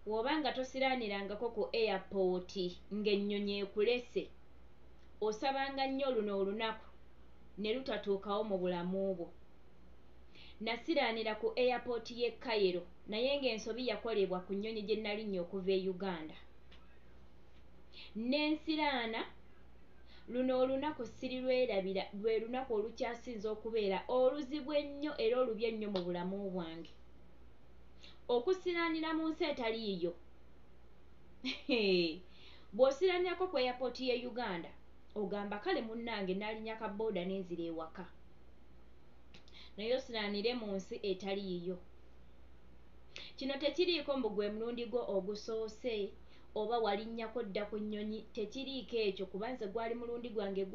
Bw'oba nga tosiraanirangako ku airport ng'ennyonyi ekulese, osabanga nnyo luno olunaku ne lutatuukawo mu bulamu bwo. Nasiraanira ku airport y'e Cairo, naye ng'ensobi yakolebwa ku nnyonyi gye nalinnya okuva e Uganda. Nensiraana luno olunaku sirirwerabira, lwe lunaku olukyasinze okubeera oluzibu ennyo era olubi ennyo mu bulamu bwange. Okusiraanira mu nsi etali yiyo. Bw'osiraanirako ku airport y'e Uganda, ogamba kale munnange naalinnya ka booda nenzira ewaka, naye osiraanire mu nsi etali yiyo. Kino tekiriiko mbu gwe mulundi gwo ogusoose oba walinnyako dda ku nnyonyi, tekiriiko ekyo, kuba nze gwali mulundi gwange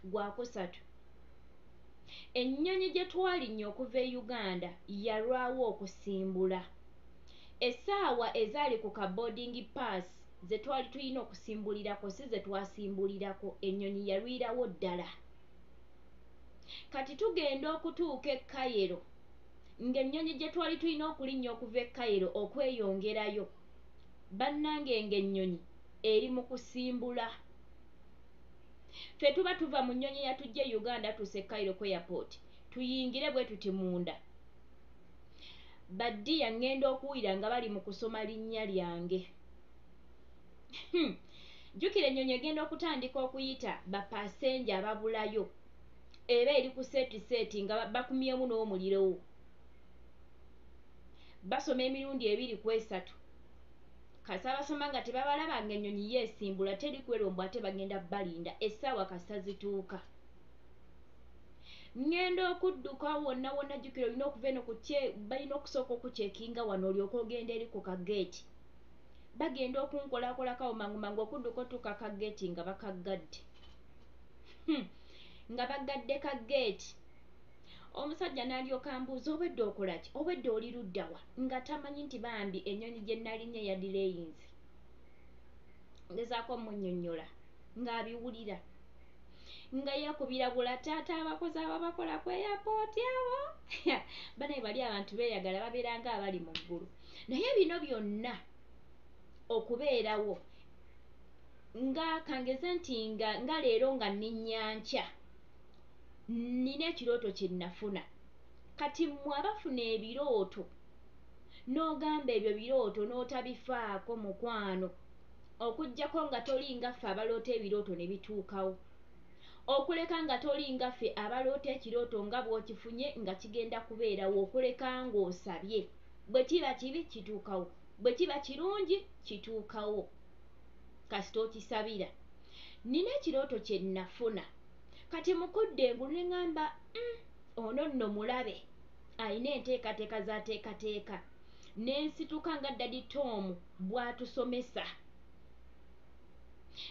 gwakusatu. Ennyonyi gye twalinnya okuva e Uganda yalwawo okusimbula. Essaawa ezaali ku ka boarding pass ze twali tulina okusimbulirako si ze twasimbulirako, ennyonyi yalwirawo ddala. Kati tugenda okutuuka e Cairo ng'ennyonyi gye twali tulina okulinnya okuva e Cairo okweyongerayo, bannange ng'ennyonyi eri mu kusimbula. Ffe tuba tuva mu nnyonyi eyatujja e Uganda tuuse e Cairo ku airport, tuyingire bwe tuti munda. Baddiya ŋŋenda okuwulira nga bali mu kusoma linnya lyange. Jjukira ennyonyi egenda okutandika okuyita bapasenja ababulayo, eba eri ku seeti seeti nga bakumyemu n'omuliro. Basoma emirundi 2 ku 3. Kasita basoma nga tebabalaba ng'ennyonyi yeesimbula, teri kwerombo ate bagenda balinda essaawa kasita zituuka. Ŋŋenda okudduka wonna wonna, jjukira olina okuva eno ku balina okusooka okucekinga wano olyoke ogenda eri ku kageeti. Bagenda okunkolakolako awo mangu mangu okudduka otuuka kageeti nga bakaggadde. Nga baggadde kageeti. Omusajja n'alyoka ambuuza, obwedde okola ki? Obwedde oli ludda wa? Nga tamanyi nti bambi ennyonyi gye nalinnya yadireyinze. Ngezaako mmunnyonnyola ng'abiwulira. Nga yeekubira bula taata abakozi ababakola ku airport abo. Banaye bali abantu beeyagala, babeera nga abali mu ggulu. Naye bino byonna okubeerawo nga kangeze nti nga leero nga nninnya nkya, nnina ekirooto kye nnafuna. Kati mmwe abafuna ebirooto n'ogamba ebyo birooto n'otabifaako mukwano, okuggyako nga toli nga ffe abaloota ebirooto ne bituukawo, okuleka nga toli nga ffe abaloota ekirooto nga bw'okifunye nga kigenda kubeerawo, okuleka ng'osabye. Bwe kiba kibi kituukawo, bwe kiba kirungi kituukawo, kasita okisabira. Nnina ekirooto kye nnafuna. Kati mukudde engulu ne ŋŋamba, ono nno mulabe alina enteekateeka z'ateekateeka. Ne nsituka nga Daddy Tom bw'atusomesa.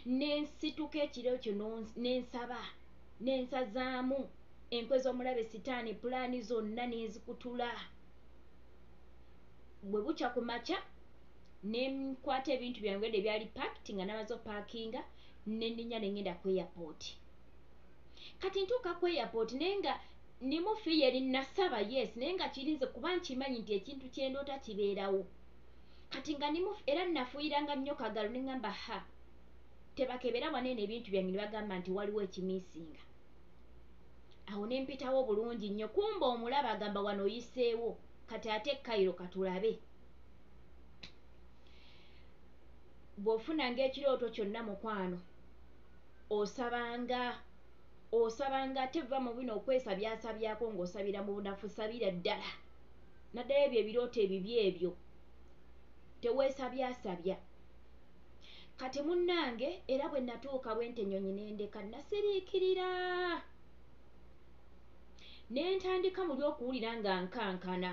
Ne nsituka ekiro ekyo ne nsaba, ne nsazaamu enkwe z'omulabe sitaani, pulaani zonna ne nzikutula. Bwe bukya ku makya ne nkwata ebintu byange edda ebyali packed nga namaze opaakinga, ne nninnya ne ŋŋenda ku airport. Kati ntuuka ku airport naye nga nimu fiyeri nasaba, yes, naye nga kirinze kuba nkimanyi nti ekintu kye ndoota kibeerawo. Kati nga nimu era nafuuyiranga nnyo kagalo ne ŋŋamba ha, tebakebera wano eno ebintu byange ne bagamba nti waliwo ekimiisinga. Awo ne mpitawo bulungi nnyo, kumbe omulaba agamba wano oyiseewo, kati ate Cairo katulabe. Bw'ofunanga ekirooto kyonna mukwano, osabanga osabanga ate vva mu bino okwesabyasabyaako ng'osabira mu bunafu, sabira ddala. Naddala ebyo ebirooto ebibi ebyo teweesabyasabya. Kati munnange era bwe natuuka bwe nti ennyonyi ne ndeka, nasiriikirira. Ne ntandika muli okuwulira nga nkankana.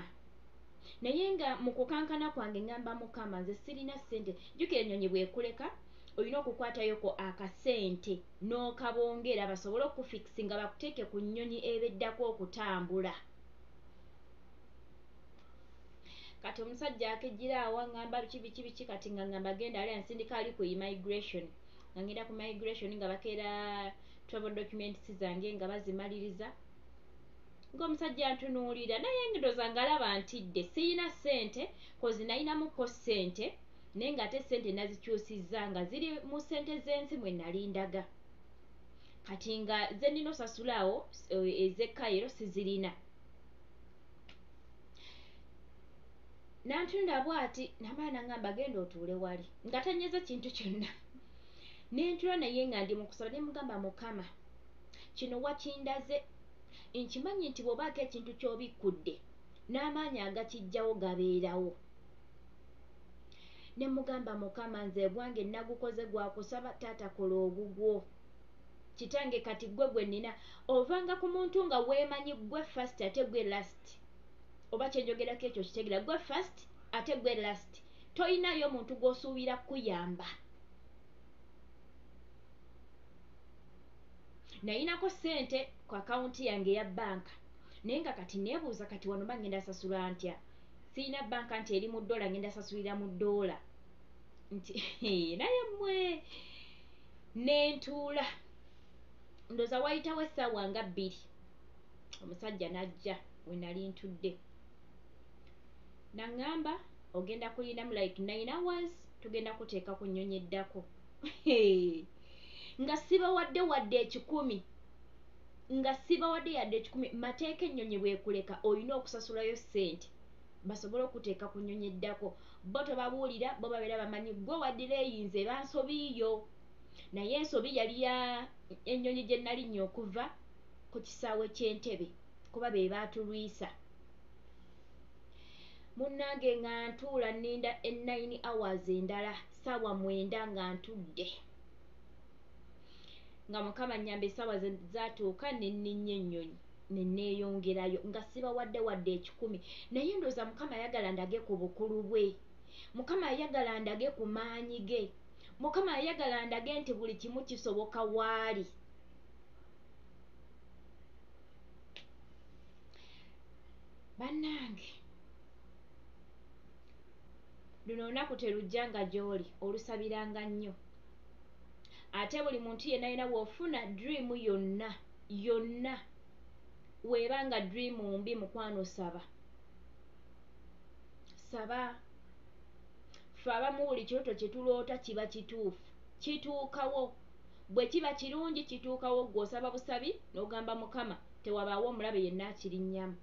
Naye nga mu kukankana kwange ŋŋamba Mukama nze sirina ssente. Jjukira ennyonyi bw'ekuleka olina okukwatayoko akasente n'okabongera basobole okukufikisinga bakuteeke ku nnyonyi ebeddako okutambula. Kati omusajja akejjira awo aŋŋamba biki biki biki, kati nga ŋŋamba genda ali ansindika ali ku immigration. Nga ŋŋenda ku migration nga bakeera travel documents zange nga bazimaliriza. Ng'omusajja antunuulira, naye ndowooza ng'alaba ntidde, siyina ssente, 'cause nayinamuko ssente, naye ng'ate ssente nazikyusizza nga ziri mu ssente z'ensi mwe nali ndaga. Kati nga ze nnina osasula awo ez'e Cairo sizirina. N'antunula bw'ati, n'amala n'aŋŋamba genda otuule wali, nga tannyeze kintu kyonna. Ne ntuula naye nga ndi mu kusaba, ne mugamba Mukama, kino wakindaze, nkimanyi nti bw'obaako ekintu ky'obikkudde, n'amaanyi agakiggyawo gabeerawo. Ne mugamba Mukama, nze gwange nagukoze gwa kusaba, taata kola ogugwo. Kitange kati ggwe gwe nnina. Ovanga ku muntu nga weemanyi ggwe first ate ggwe last. Oba kye njogerako ekyo kitegeera, ggwe first ate ggwe last. Toyinaayo muntu gw'osuubira kukuyamba. Nayinako ssente ku akawunti yange eya bbanka, naye nga kati neebuuza kati wano mba ngenda sasula ntya? Siyina bbanka nti eri mu ddoola, ngenda sasulira mu ddoola. Nti naye mmwe ne ntuula. Ndowooza wayitawo essaawa nga bbiri, omusajja n'ajja we nali ntudde. N'aŋŋamba ogenda kulindamu like 9 hours, tugenda kuteeka ku nnyonyi eddako. Nga sibawadde wadde ekikumi, nga sibawadde yadde ekikumi. Mateeka ennyonyi bw'ekuleka olina okusasulayo ssente basobole okuteeka ku nnyonyi eddako. Bo tobabuulira, bo babeera bamanyi ggwe wadireeyinze eba nsobi yo. Naye ensobi yali ya ennyonyi gye nalinnya okuva ku kisaawe ky'Entebbe, kuba be baatulwisa. Munnange nga ntuula nninda e 9 hours endala, ssaawa 9 nga ntudde. Nga Mukama nnyamba essaawa zaatuuka ne nninnya ennyonyi ne neeyongerayo, nga sibawadde wadde ekikumi. Naye ndowooza Mukama ayagala ndage ku bukulu bwe. Mukama ayagala ndage ku maanyi ge. Mukama ayagala ndage nti buli kimu kisoboka waali. Bannange, luno olunaku terujja nga gy'oli, olusabiranga nnyo. Ate buli muntu yenna yenna bw'ofuna dream yonna yonna, weeba nga dream mbi, mukwano saba. Saba. Ffe abamu buli kirooto kye tuloota kiba kituufu, kituukawo. Bwe kiba kirungi kituukawo, ggwe osaba busabi n'ogamba Mukama tewabaawo omulabe yenna akirinnyamu.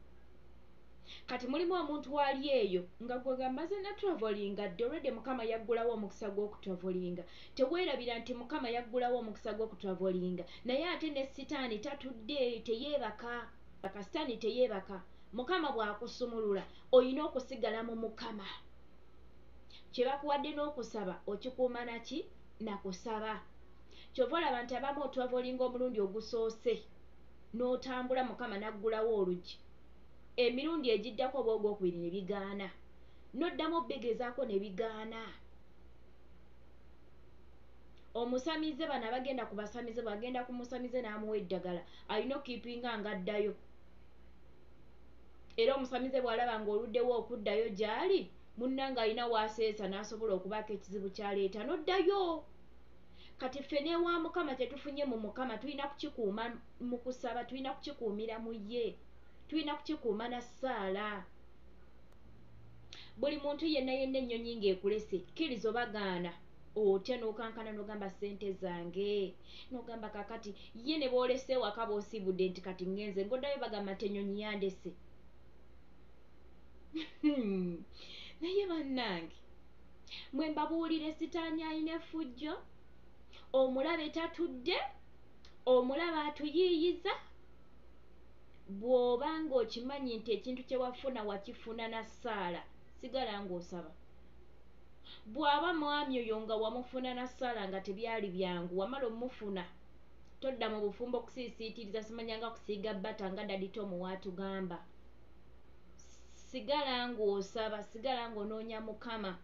Kati mulimu omuntu ali eyo nga gwe gamba nze natravolinga dda, already Mukama yaggulawo omukisa gw'okutravolinga. Teweerabira nti Mukama yaggulawo omukisa gw'okutravolinga, naye ate ne sitaani tatudde, teyeebaka. Sitaani teyeebaka. Mukama bw'akusumulula olina okusigala mu Mukama. Kye bakuwadde n'okusaba okikuuma naki? Nakusaba. Ky'ova olaba nti abamu otravolinga omulundi ogusoose n'otambula Mukama n'aggulawo oluggi. Emirundi egiddako oba ogwokubiri ne bigaana, n'oddamu obbigezaako ne bigaana. Omusamize, bano abagenda ku basamize, bw'agenda ku musamize n'amuwa eddagala, alina okkiipinga ng'addayo. Era omusamize bw'alaba ng'oluddewo okuddayo gy'ali, munnange alina w'aseesa n'asobola okubaako ekizibu ky'aleeta n'oddayo. Kati ffe n'ewa Mukama kye tufunye mu Mukama tulina kukikuuma mu kusaba, tulina kukikuumira mu ye, tulina kukikuuma na ssaala. Buli muntu yenna yenna ennyonyi ng'ekulese, kkiriza oba gaana, otya n'okankana n'ogamba ssente zange, n'ogamba kaakati ye ne bw'olese ewaka bw'osiibudde nti kati ŋŋenze, ng'oddayo bagamba nti ennyonyi yandese. Naye bannange, mwe mbabuulire sitaani alina effujjo, omulabe tatudde, omulabe atuyiiyiza. Bw'oba ng'okimanyi nti ekintu kye wafuna wakifuna na ssaala, sigala ng'osaba. Bw'aba mwami oyo nga wamufuna na ssaala nga tebyali byangu, wamala omufuna, todda mu bufumbo kusiisiitiriza simanyanga kusiiga bbata nga Daddy Tom w'atugamba. Sigala ng'osaba, sigala ng'onoonya Mukama.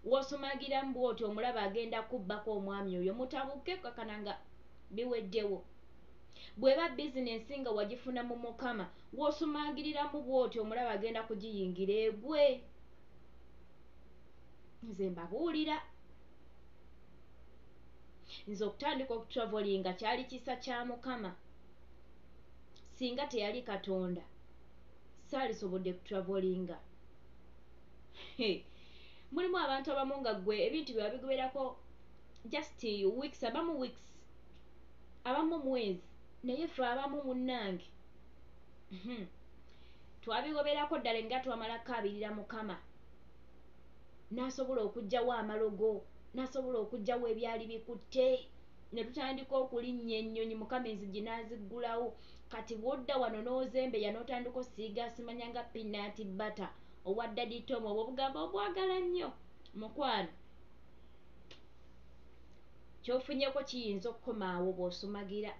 W'osumagiramu bw'otyo omulaba agenda kubbako omwami oyo, mutabuke kakana nga biweddewo. Bw'eba bizinensi nga wagifuna mu Mukama, w'osumagiriramu bw'otyo omulaba agenda kugiyingira egwe. Nze mbabuulira, nze okutandika okutravolinga kyali kisa kya Mukama. Singa teyali Katonda, saalisobodde kutravelinga. Mulimu abantu abamu nga ggwe ebintu bye babigoberako just weeks, abamu weeks, abamu mwezi, naye ffe abamu munnange twabigoberako ddala nga twamala kukaabirira Mukama n'asobola okuggyawo amalogo, n'asobola okuggyawo ebyali bikutte, ne tutandika okulinnya ennyonyi. Mukama enzigi n'aziggulawo. Kati bw'odda wano n'ozembeya n'otandika osiiga simanya nga peanut butter owa Daddy Tom, obwo obugambo obwagala nnyo mukwano, ky'ofunyeko kiyinza okukomaawo bw'osumagira.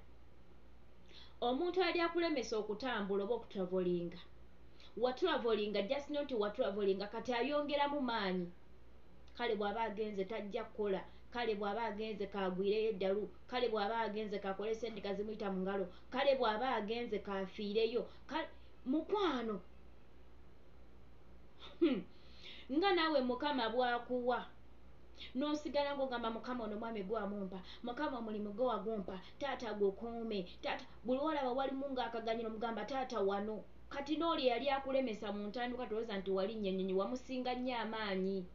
Omuntu ali akulemesa okutambula oba okutravelinga, watravelinga just not watravelinga, kati ayongeramu maanyi. Kale bw'aba agenze tajja kukola, kale bw'aba agenze kagwireyo eddalu, kale bw'aba agenze kakole sente kazimuyita mu ngalo, kale bw'aba agenze kafiireyo. Mukwano, nga naawe Mukama bw'akuwa n'osigala ng'ogamba Mukama ono mwami gwamumpa, Mukama omulimu gwe wagumpa, taata gukuume, taata. Buli olaba walimu ng'akaganyiro mugamba taata wano. Kati n'oli eyali akulemesa mu ntandikwa, tolowooza nti walinnya ennyonyi, wamusinga nnyo amaanyi,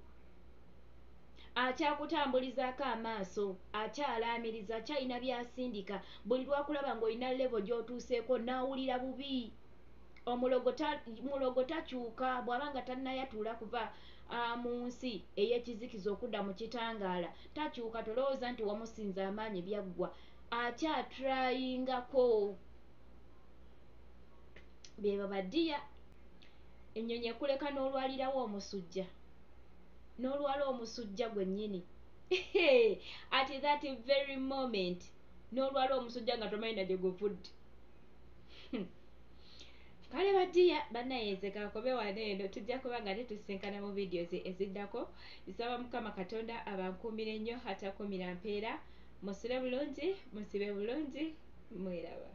akyakutambulizaako amaaso, akyalaamiriza, akyalina by'asindika. Buli lwakulaba ng'olina level gy'otuuseeko n'awulira bubi. Omulogo takyuka bw'aba nga tannayatula kuva mu nsi ey'ekizikiza okudda mu kitangaala, takyuka. Tolowooza nti wamusinza amaanyi byaggwa, akyatrayingako. Be babadiya. Ennyonyi ekuleka n'olwalirawo omusujja, n'olwala omusujja gwennyini at that very moment, n'olwala omusujja nga tomanyi na gye guvudde. Kale badiya bannaye, nze kankobe wano eno, tujja kuba nga tetusinkana mu videos eziddako. Nsaba Mukama Katonda abankuumire nnyo, atakuumira mpeera. Musule bulungi, musibe bulungi, mweraba.